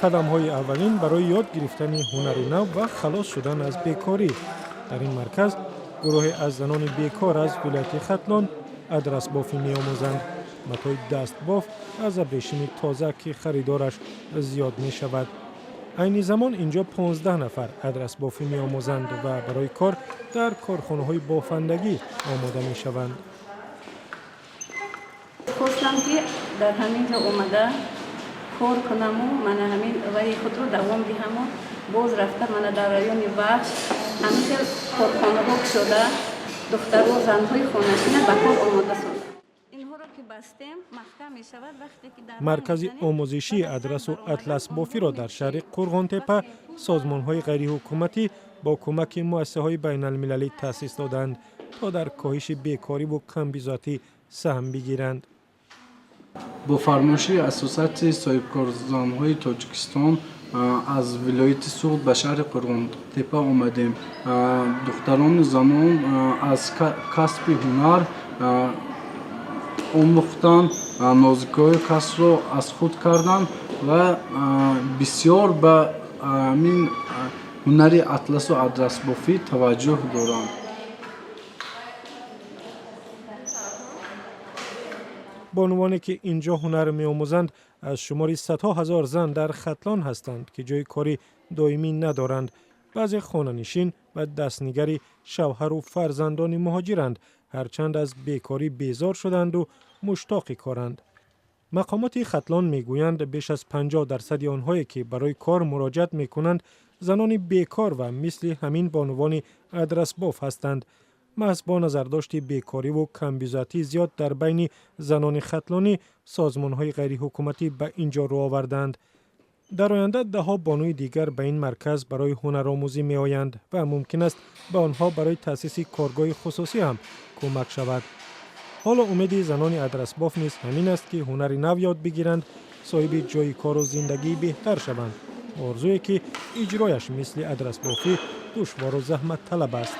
Қадамҳои аввалин барои ёд гирифтани ҳунари нав ва халос шудан аз бекорӣ. Дар ин марказ гурӯҳе аз занони бекор аз вилояти Хатлон адрасбофӣ меомӯзанд. Матои дастбоф аз абрешими тоза, ки харидораш зиёд мешавад. Айни замон инҷо 15 нафар адрасбофӣ меомӯзанд ва барои кор дар корхонаҳои бофандагӣ омода мешаванд. Хостам, ки дар ҳамин ҷо омада кор кунаму мана ҳамин ваи худро давом диҳаму боз рафта мана дар райони Вахш ҳамин хел корхонаҳо кушода, духтару занҳои хонашина ба кор омода созам. Инҳоро ки бастем, маҳкам мешавад, вақте ки дар Маркази омӯзишии адрасу атласбофиро дар шаҳри Қурғонтепа созмонҳои ғайриҳукуматӣ бо кӯмаки муассисаҳои байналмилалӣ таъсис доданд, то дар коҳиши бекориву камбизоатӣ саҳм бигиранд. Бо фармоиши Ассотсиатсияи соҳибкорзанҳои Тоҷикистон аз вилояти Суғд ба шаҳри Қурғонтепа омадем. Духтарону занон аз касби ҳунар омӯхтанд, нозукиҳои касбро аз худ карданд ва бисёр ба ҳамин ҳунари атласу адрасбофӣ таваҷҷӯҳ доранд. Бонувоне, ки инҷо ҳунар меомӯзанд, аз шумори садҳо ҳазор зан дар Хатлон ҳастанд, ки ҷои кори доимӣ надоранд. Баъзе хонанишин ва дастнигари шавҳару фарзандони муҳоҷиранд, ҳарчанд аз бекорӣ безор шуданду муштоқи коранд. Мақомоти Хатлон мегӯянд, беш аз 50 дарсади онҳое, ки барои кор муроҷиат мекунанд, занони бекор ва мисли ҳамин бонувони адрасбоф ҳастанд. Маҳз бо назардошти бекориву камбизоатии зиёд дар байни занони хатлонӣ созмонҳои ғайриҳукуматӣ ба ин ҷо рӯ оварданд. Дар оянда даҳҳо бонуи дигар ба ин марказ барои ҳунаромӯзӣ меоянд ва мумкин аст, ба онҳо барои таъсиси коргоҳи хусусӣ ҳам кӯмак шавад. Ҳоло умеди занони адрасбоф низ ҳамин аст, ки ҳунари нав ёд бигиранд, соҳиби ҷойи кору зиндагии беҳтар шаванд, орзуе, ки иҷрояш мисли адрасбофӣ душвору заҳматталаб аст.